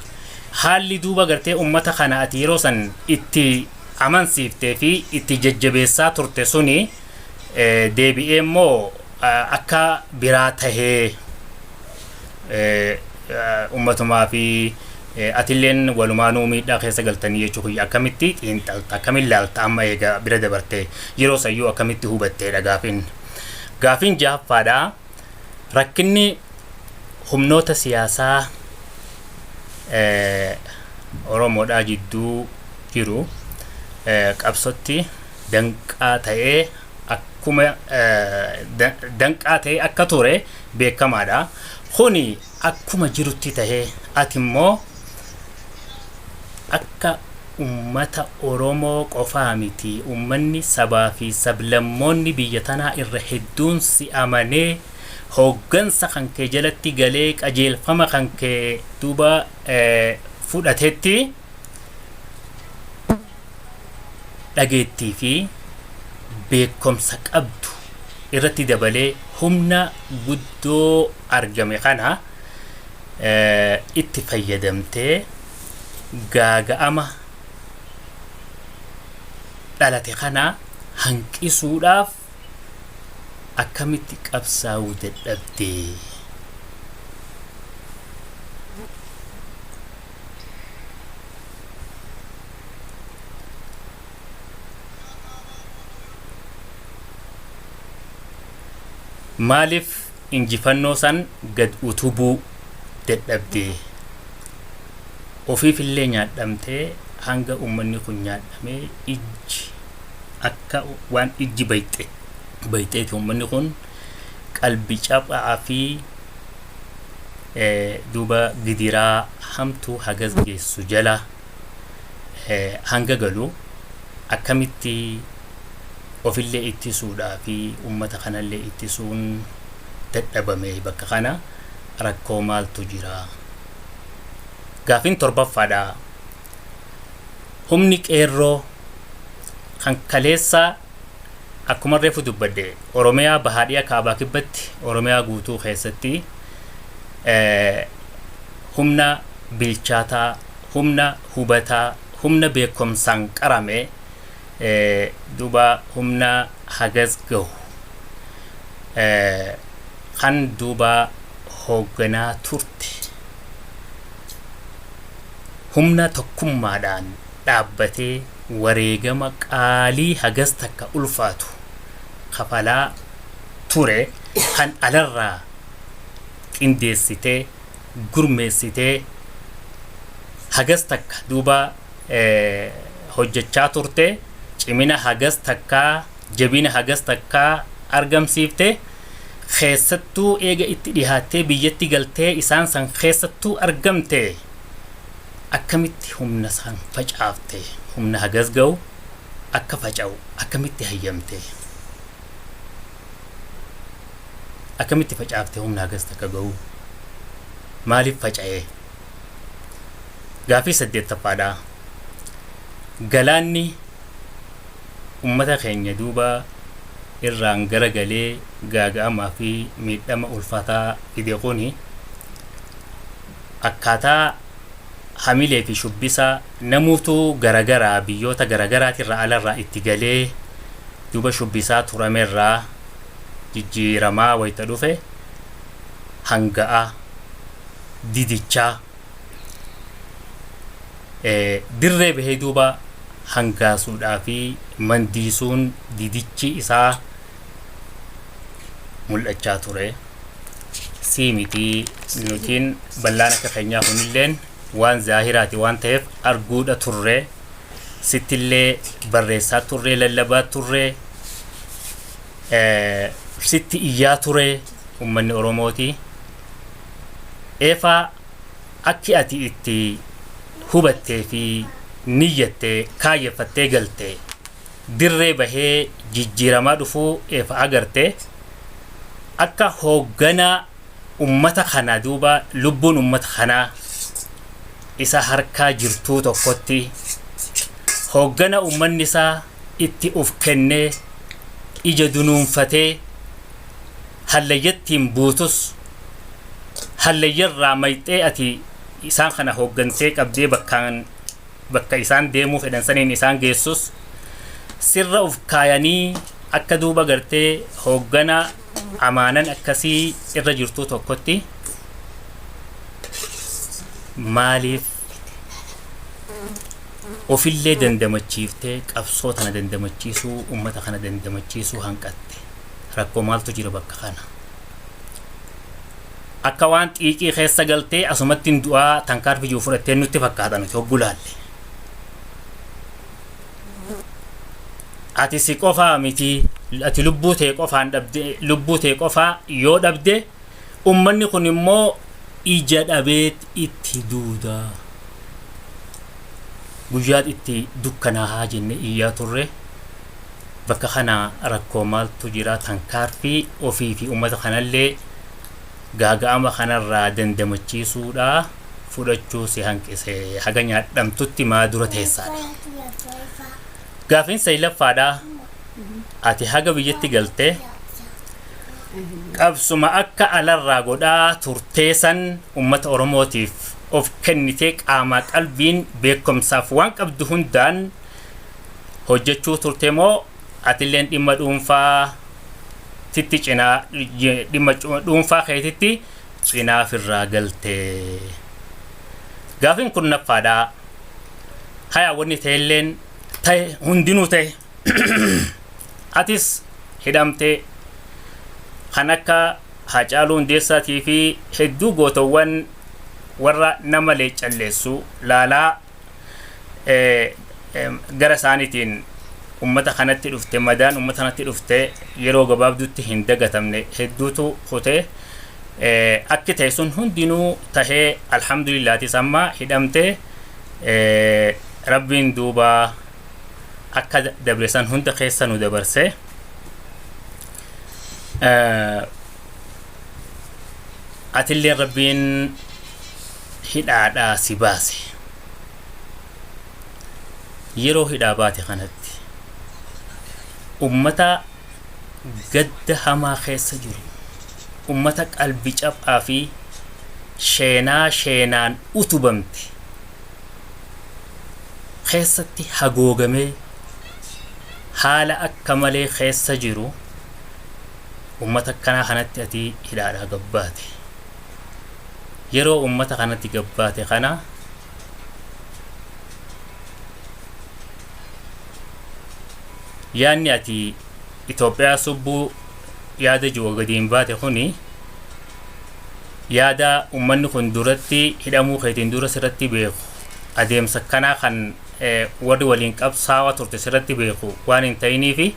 Haalli duuba gartee ummata kana ati yeroo san itti amansiiftee fi itti jajjabeessaa turte suni deebi'ee immoo akka biraa tahee ummatumaa fi Atilleen walumaanuu miidhaa keessa galtanii jechuu kiyya. Akkamitti xiinxalta, akkamiin laalta amma eega bira dabartee, yeroo sayyuu akkamitti hubatteedha gaafiin. Gaafiin jahaffaadha. Rakkinni humnoota siyaasaa Oromoodhaa jidduu jiru qabsotti danqaa ta'ee akkuma danqaa ta'ee akka ture beekamaadha. Kuni akkuma jirutti tahee, ati immoo akka ummata Oromoo qofaa miti, ummanni sabaa fi sablammoonni biyya tanaa irra hedduun si amanee hooggansa kan kee jalatti galee qajeelfama kan kee duuba fudhatetti, dhageettii fi beekumsa qabdu irratti dabalee humna guddoo argame kana itti fayyadamtee gaaga'ama dhalate kana hanqisuudhaaf akkamitti qabsaa'uu dadhabdee? Maaliif injifannoo san gad utubuu dadhabdee? Ofiifillee nyaadhamtee, hanga uummanni kun nyaadhamee ijji akka waan ijji bayxe bayxeeti, uummanni kun qalbi caphaa fi duuba gidiraa hamtuu hagas geessu jala hanga galu, akkamitti ofillee ittisuudhaa fi uummata kanallee ittisuun dadhabame? Bakka kana rakkoo maaltu jira? Gaafiin torbaffaadha. Humni qeerroo kan kaleessa akkuma reefu dubbadde Oromiyaa bahaadhiyaa kaabaa kibbatti, Oromiyaa guutuu keessatti humna bilchaataa, humna hubataa, humna beekumsaan qarame, duuba humna hagas gahu kan duuba hoogganaa turte, humna tokkummaadhaan dhaabbatee wareegama qaalii hagas takka ulfaatu kafalaa ture, kan alarraa qindeessitee gurmeessitee hagas takka duuba hojjechaa turte, cimina hagas takkaa, jabina hagas takkaa argamsiifte, keessattuu eega itti dhihaattee biyyatti galtee isaan san keessattuu argamte, akkamitti humna san facaafte? Humna hagas ga'u akka faca'u akkamitti hayyamte? Akkamitti facaafte? Humna hagas takka ga'u maaliif faca'e? Gaafii saddeettaffaadha. Galaanni ummata keenya duuba irraan garagalee gaaga'amaa fi miidhama ulfaataa fide kuni akkaataa hamilee fi shubbisa namuutu garagaraa biyyoota garagaraatirraa alarraa itti galee duuba shubbisaa turamerraa jijjiiramaa wayita dhufe hanga'a didichaa dirree bahee duuba hangaasuudhaa fi mandiisuun didichi isaa mul'achaa ture. Sii miti, nutiin bal'aan akka keenyaa kunilleen waan zaahiraati waan ta'eef arguudha turre, sittillee barreessaa turre, lallabaa turre, sitti iyyaa ture ummanni Oromooti. Eefaa akki ati itti hubattee fi niyyattee kaayyeffattee galte dirree bahee jijjiiramaa dhufuu eefa agarte, akka hoogganaa ummata kana duuba lubbuun ummata kanaa isa harkaa jirtuu tokkotti, hooggana ummanni isaa itti uf kennee ija dunuunfatee hallayyattiin buutus hallayyarraa mayxee ati isaan kana hooggantee qabdee bakkaan bakka isaan deemuu fedhan saniin isaan geessus, sirra uf kaayanii akka duuba gartee hooggana amaanan akkasii irra jirtuu tokkotti, maaliif Ofillee dandamachiiftee qabsoo tana dandamachiisuu, ummata kana dandamachiisuu hanqatte. Rakkoo maaltu jira bakka kana? Akka waan xiiqii keessa galtee asumatti hin du'aa tankaarfi jiru fudhattee nutti fakkaata nuti hoggu laalle. Ati si qofaa miti, ati lubbuu tee qofaan dhabde, lubbuu tee qofaa yoo dhabde ummanni kun immoo ija dhabeet itti duuda. Guyyaa itti dukkanaahaa jenne iyyaa turre. Bakka kana rakkoo maaltu jira? Tankaarfii ofii fi ummata kanallee gaaga'ama kanarraa dandamachiisuudha fudhachuu si hanqise, haga nyaadhamtutti maa dura teessaadha. Gaafiin saylaffaadha. Ati haga biyyatti galtee qabsuma akka alarraa godhaa turtee san ummata Oromootiif of kennitee qaamaa qalbiin beekumsaaf waan qabdu hundaan hojjechuu turte moo atilleen dhimma dhuunfaa titti cinaa, dhimma dhuunfaa keetitti cinaa firraa galte? Gaafiin kurnaffaadha. Haya, wanni ta'elleen ta'e, hundinuu ta'e, atis hidhamtee kan akka Haacaaluu Hundeessaatii fi hedduu gootowwan warra nama leeccalleessu laalaa gara isaaniitiin ummata kanatti dhufte, madaan ummata kanatti dhufte yeroo gabaabduutti hin dagatamne hedduutu kutee. Akki ta'e sun hundinuu tahee, alhamdulillaatis amma hidhamte, Rabbiin duuba akka dabre san hunda keessa nu dabarse. Atilleen Rabbiin hidhaadhaa si baase. Yeroo hidhaa baate kanatti ummata gadda hamaa keessa jiru, ummata qalbi caphaa fi sheenaa sheenaan utubamte keessatti hagoogamee haala akka malee keessa jiru, ummata akkanaa kanatti ati hidhaadhaa gabbaate. Yeroo ummata kanatti gabbaate kana yaanni ati Itoophiyaa subbuu yaada jiru gadiin baate kuni yaada ummanni kun duratti hidhamuu keetiin dura sirratti beeku, adeemsa kanaa kan warri waliin qabsaawaa turte sirratti beeku waan hin ta'iniifi,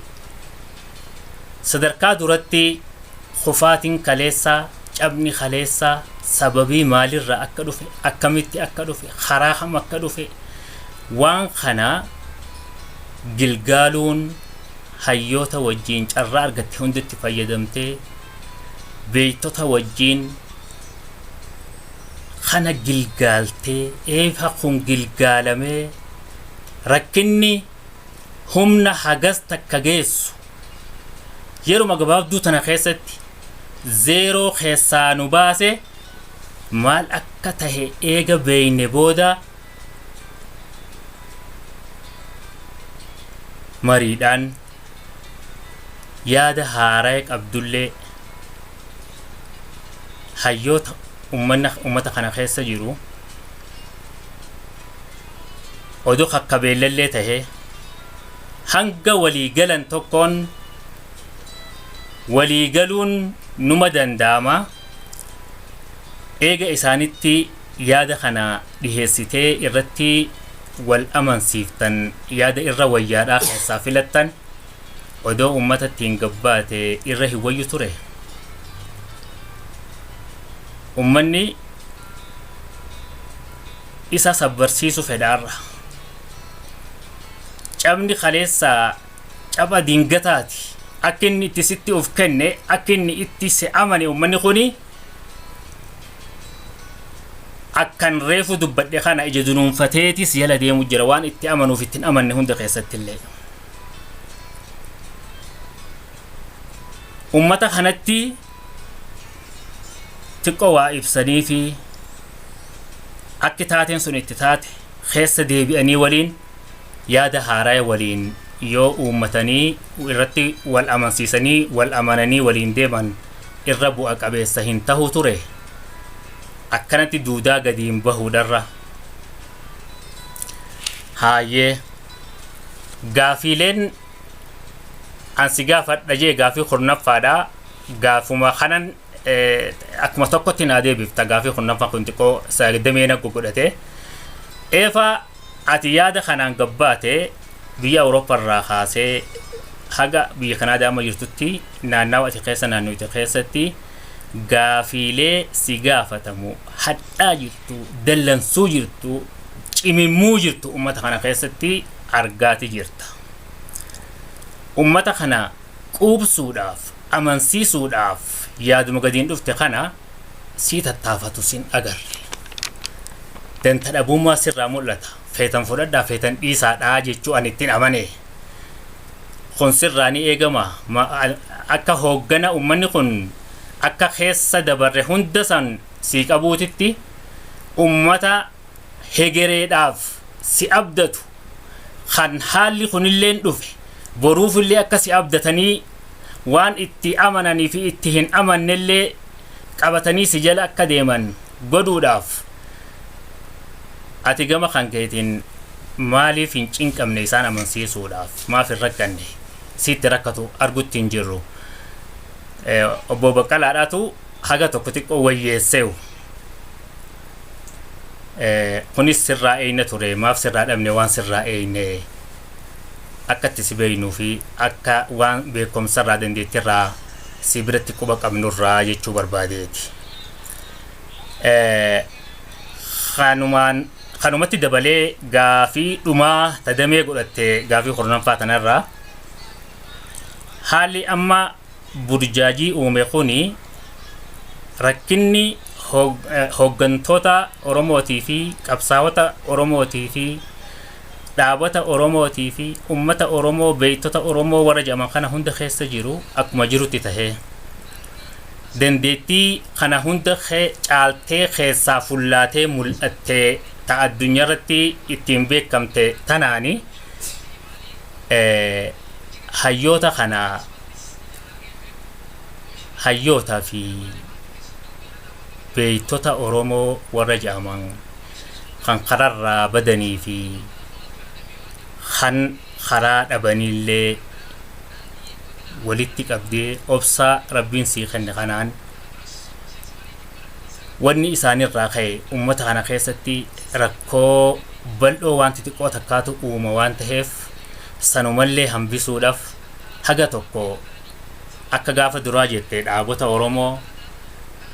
sadarkaa duratti kufaatiin kaleessaa, cabni kaleessaa sababii maalirraa akka dhufe, akkamitti akka dhufe, karaa kam akka dhufe, waan kana gilgaaluun hayyoota wajjiin carraa argatte hundatti fayyadamtee beektota wajjiin kana gilgaaltee, eefa kun gilgaalamee rakkinni humna hagas takka geessu yeruma gabaabduu tana keessatti zeeroo keessaa nu baase maal akka tahe eega beeyne booda, mariidhaan yaada haaraa qabdullee hayyoota ummata kana keessa jiru oduu kakkabeellallee tahee hanga walii galan tokkoon walii galuun numa danda'ama. Eega isaanitti yaada kana dhiheessitee irratti wal amansiiftan, yaada irra wayyaadhaa keessaa filattan, odoo ummata ittiin gabbaate irra hin wayyu ture? Ummanni isa sabbarsiisu fedhaarra. Cabni kaleessaa caba dingataati. Akka inni itti sitti of kenne, akka inni itti si amane, ummanni kuni akkan reefu dubbadhe kana ija dunuunfateetis jala deemu jira, waan itti amanuuf ittiin amanne hunda keessatti illee. Ummata kanatti xiqqoo waa ibsanii fi akki taateen sun itti taate keessa deebi'anii waliin yaada haaraa waliin yoo uummatanii irratti wal amansiisanii wal amananii waliin deeman irra bu'a qabeessa hin tahu ture, akkanatti duudaa gadiin bahuudharra? Haayee, gaafiileen ansi gaafadha jee gaafii 10ffaadha. Gaafuma kanan akkuma tokkotti naa deebifta. Gaafii 10ffaa kun xiqqoo damee godhate. Eefa ati yaada kanaan gabbaate biyya Awurooppaa irraa kaasee haga biyya Kanaadaa amma jirtutti, naannawa ati keessa naannoite keessatti gaafiilee si gaafatamu hadhaa jirtu, dallansuu jirtu, cimimmuu jirtu ummata kana keessatti argaati jirta. Ummata kana quubsuudhaaf, amansiisuudhaaf yaaduma gadiin dhufte kana sii tattaafatu sin agarre. Danta dhabummaa sirraa mul'ata. Feetan fudhadhaa, feetan dhiisaadhaa jechuu ani ittiin amane. Kun sirraa ni eegama. Akka hooggana ummanni kun akka keessa dabarre hunda san sii qabuutitti, ummata hegereedhaaf si abdatu kan haalli kunilleen dhufe boruufillee akka si abdatanii waan itti amananii fi itti hin amannellee qabatanii si jala akka deeman godhuudhaaf, ati gama kan keetiin maaliif hin cinqamne? Isaan amansiisuudhaaf maaf hin rakkanne? Sitti rakkatu argutti hin jirru. Obbo Baqqalaadhaatu haga tokko xiqqoo wayyeesseewu. Kunis sirraa eeyna ture. Maaf sirraa dhabne? Waan sirraa eeyne akka itti si beeynuu fi akka waan beekumsarraa, dandeettiirraa si biratti quba qabnurraa jechuu barbaadeeti. Kanumaan kanumatti dabalee gaafii dhumaa tadamee godhatte, gaafii 10ffaa tanarraa, haalli amma burjaajii uume kuni, rakkinni hooggantoota Oromootii fi qabsaa'ota Oromootii fi dhaabota Oromootii fi ummata Oromoo, beektota Oromoo warra jedhaman kana hunda keessa jiru akkuma jirutti tahee, dandeettii kana hunda caaltee keessaa fullaatee mul'attee ta addunyaa irratti ittiin beekamte tanaani, hayyoota kana, hayyoota fi beektota Oromoo warra jedhaman kan kararraa badanii fi kan karaa dhabanillee walitti qabdee, obsaa Rabbiin sii kenne kanaan, wanni isaanirraa ka'e ummata kana keessatti rakkoo bal'oo waan xixiqqoo takkaatu uuma waan ta'eef, sanumallee hambisuudhaaf haga tokko akka gaafa duraa jette dhaabota Oromoo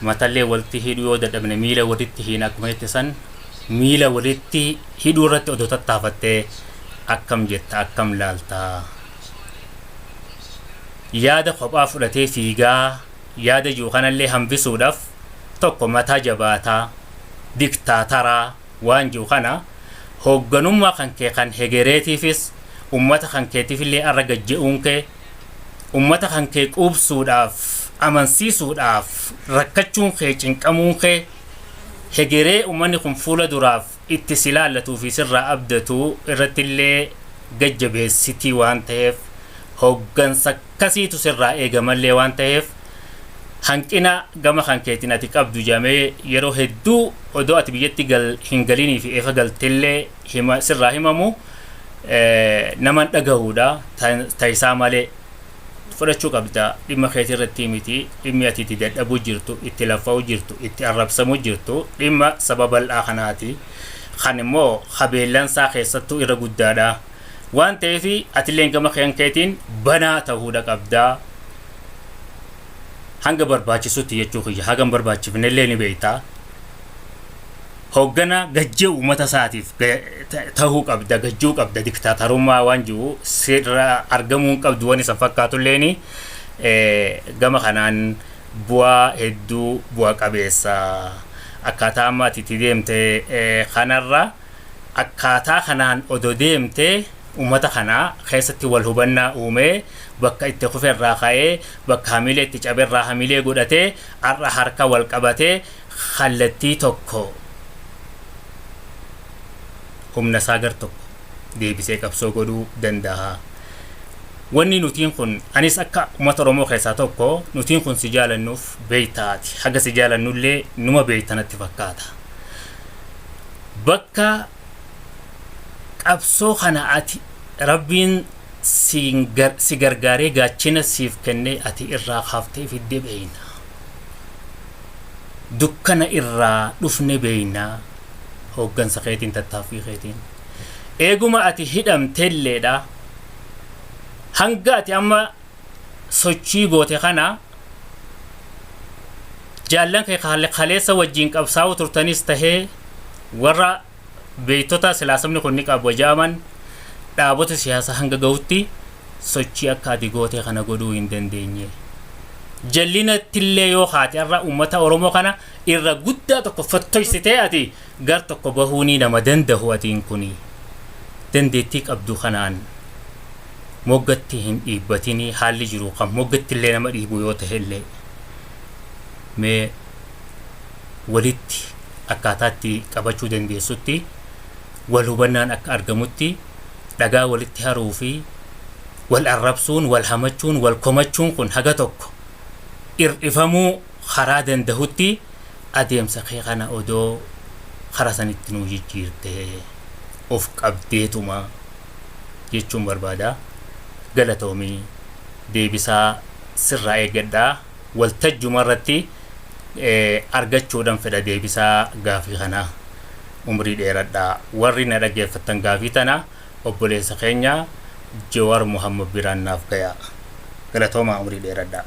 matallee walitti hidhuu yoo dadhabne miila walitti hiina akkuma jette san, miila walitti hidhuu irratti odoo tattaafattee akkam jetta, akkam laaltaa? Yaada kophaa fudhatee fiigaa yaada jiru kanallee hambisuudhaaf, tokko mataa jabaataa diktaataraa waan jiru kana, hoogganummaa kan kee kan hegereetiifis ummata kan keetiifillee arra gajje'uun kee, ummata kan kee quubsuudhaaf, amansiisuudhaaf rakkachuun kee, cinqamuun kee, hegeree ummanni kun fuula duraaf itti si laallatuu fi sirraa abdatu irrattillee gajjabeessitii waan ta'eef, hooggansa akkasiitu sirraa eegamallee waan ta'eef, hanqina gama kan keetiin ati qabdu jamee yeroo hedduu odoo ati biyyatti hin galinii fi efa galtillee sirraa himamu naman dhagahuudha. Ta'isaa malee fudhachuu qabda. Dhimma keetii irratti miti dhimmi ati itti dadhabuu jirtu, itti laffa'uu jirtu, itti arrabsamuu jirtu, dhimma saba bal'aa kanaati. Kan immoo habeellansaa keessattuu irra guddaadha waan ta'eef, atilleen gama keetiin banaa ta'uudha qabdaa hanga barbaachisutti jechuu kiyya. Haga hin barbaachifnellee ni beektaa. Hoggana gajjee uummata isaatiif tahuu qabda, gajjuu qabda. Diktaatarummaa waan jiru sirra argamuu hin qabdu. Waan isa fakkaatulleeni gama kanaan bu'aa hedduu bu'a qabeessa. Akkaataa amma ati itti deemte kanarra, akkaataa kanaan odoo deemte, uummata kanaa keessatti wal hubannaa uumee, bakka itti kuferraa ka'ee, bakka hamilee itti caberraa hamilee godhatee, har'a harka wal qabatee kallattii tokko humna isaa gar tokko deebisee qabsoo godhuu danda'a. Wanni nutiin kun, anis akka uummata Oromoo keessaa tokko, nutiin kun si jaalannuuf beeytaati. Haga si jaalannullee numa beeyta natti fakkaata. Bakka Qabsoo kana ati Rabbiin si gargaaree gaachina siif kennee ati irraa kaaftee fiddee beeyna. Dukkana irraa dhufne beeyna hooggansa keetiin, tattaaffii keetiin. Eeguma ati hidhamteelleedha, hanga ati amma sochii goote kana jaallan kee kaleessa wajjiin qabsaa'u turtanis tahee, warra beektota silaasabni kun ni qabu jaaman, dhaabota siyaasaa hanga gahutti sochii akka ati goote kana godhuu hin dandeenye. Jallinattillee yoo haate, irra uummata Oromoo kana irra guddaa tokko fottoysitee ati gar tokko bahuunii nama dandahu. Atiin kuni dandeettii qabdu kanaan moggatti hin dhiibbatinii. Haalli jiru kan moggatti illee nama dhiibu yoo tahe illee, mee walitti akkaataatti qabachuu dandeessutti, wal hubannaan akka argamutti, dhagaa walitti haruu fi wal arrabsuun, wal hamachuun, wal komachuun kun haga tokko ir'ifamuu karaa dandahutti, adeemsa kee kana odoo karaa sanitti nuu jijjiirtee of qabdeetuma jechuun barbaada. Galatoomii, deebisaa sirraa eeggadhaa. Waltajjuma irratti argachuudhaan fedha deebisaa gaafii kana. Umrii dheeradhaa. Warri na dhaggeeffattan, gaafii tana obboleessa keenya Jawaar Muhammad biraan naaf gayaa. Galatoomaa, umrii dheeradhaa.